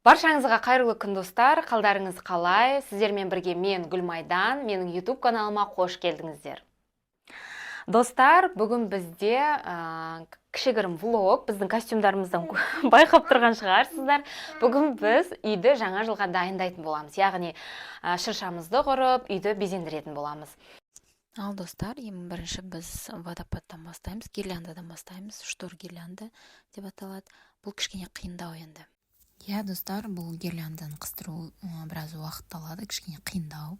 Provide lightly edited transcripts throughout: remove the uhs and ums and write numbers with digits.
Баршаңызға қайырлы күн, достар! Қалдарыңыз қалай? Сіздермен бірге мен, Гүлмайдан. Менің YouTube каналыма қош келдіңіздер. Достар, бүгін бізде кішігірім влог. Біздің костюмдарымыздан байқап тұрған шығарсыздар. Бүгін біз үйді жаңа жылға дайындайтын боламыз. Яғни шыршамызды құрып, үйді безендіретін боламыз. Ал, достар, ең бірінші біз водопадтан бастаймыз, гирляндадан бастаймыз. Штор гирлянда деп аталады. Бұл кішкене қиындау енді. Иә, достар, бұл гирлянданы қыстыру біраз уақыт алады, кішкене қиындау.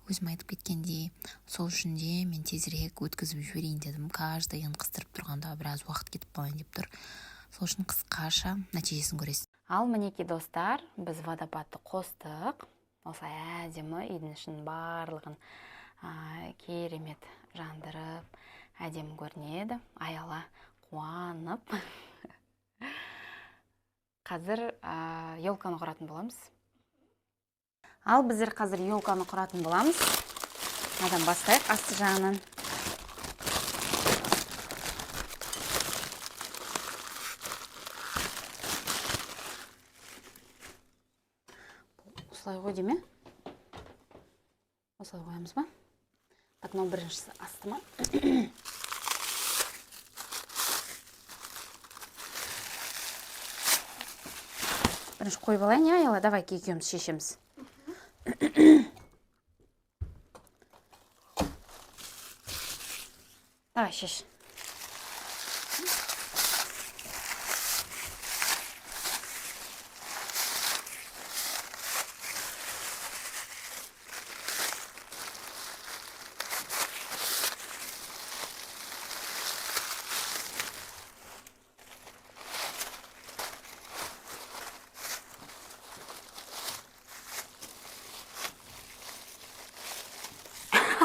Өзім айтып кеткендей, сол үшін де мен тезірек өткізіп жіберейін дедім. Каждый ын қыстырып тұрғанда біраз уақыт кетіп қалайын деп тұр. Сол үшін қысқаша нәтижесін көресіз. Ал мінекей, достар, біз водопадты қостық. Осылай әдемі үйдің ішін барлығын керемет жандырып, әдемі көрінеді. Аяла қуанып. Қазір елканы құратын боламыз. Ал біздер қазір елканы құратын боламыз. Мынадан бастайық, асты жағынан. Осылай ғой деме? Осылай қоямыз ба? Так, мынау біріншісі асты ма? Бірінші қойып алайын, иә, Аяла? Давай, екеуміз шешеміз. Давай, шеш.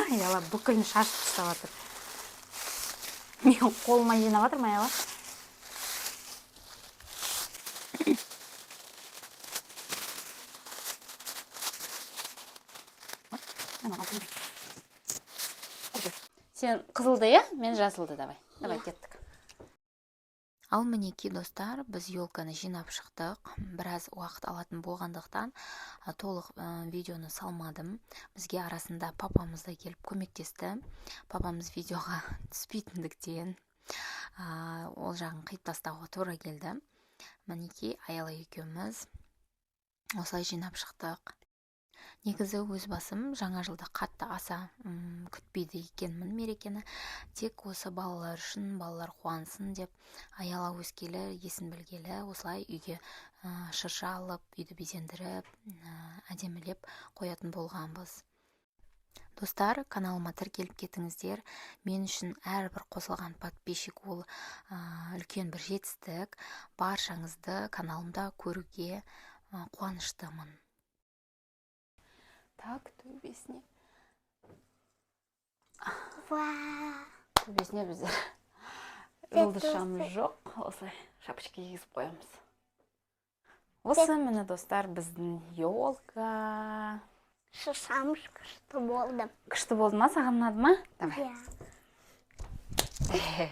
Аяла бүкілін шашып тастап жатыр. Мен қолыма жинап жатырмын, Аяла. Сен қызылды, иә? Мен жасылды, давай. Давай, кеттік. Ал мінекей, достар, біз елканы жинап шықтық. Біраз уақыт алатын болғандықтан, толық видеоны салмадым. Бізге арасында папамыз да келіп көмектесті. Папамыз видеоға түспейтіндіктен, ол жағын қиып тастауға тура келді. Мінекей, Аяла екеуміз осылай жинап шықтық. Негізі өз басым жаңа жылды қатты аса күтпейді екенмін мерекені. Тек осы балалар үшін, балалар қуансын деп, Аяла өскелі, есін білгелі осылай үйге шырша алып, үйді безендіріп, әдемілеп қоятын болғанбыз. Достар, каналыма тіркеліп кетіңіздер. Мен үшін әрбір қосылған подписчик ол үлкен бір жетістік. Баршаңызды каналымда көруге қуаныштымын. Так, төбесіне. Вау. Төбесіне біздер жұлдызшамыз жоқ, осылай шапочка кигізіп қоямыз. Осы міне, достар, біздің елка. Шыршамыз күшті болды. Күшті болды ма? Саған ұнады ма? Давай. Иә.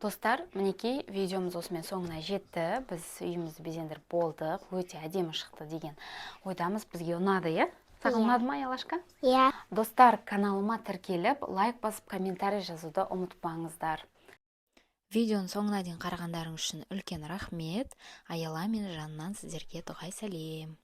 Достар, мінекей, видеомыз осымен соңына жетті. Біз үйімізді безендіріп болдық. Өте әдемі шықты деген ойдамыз. Бізге ұнады, иә? Саған Иә. ұнады ма, Аялашка? Иә. Достар, каналыма тіркеліп, лайк басып, комментарий жазуды ұмытпаңыздар. Видеоның соңына дейін қарағандарың үшін үлкен рахмет. Аяла мен Жаннан сіздерге дұғай сәлем.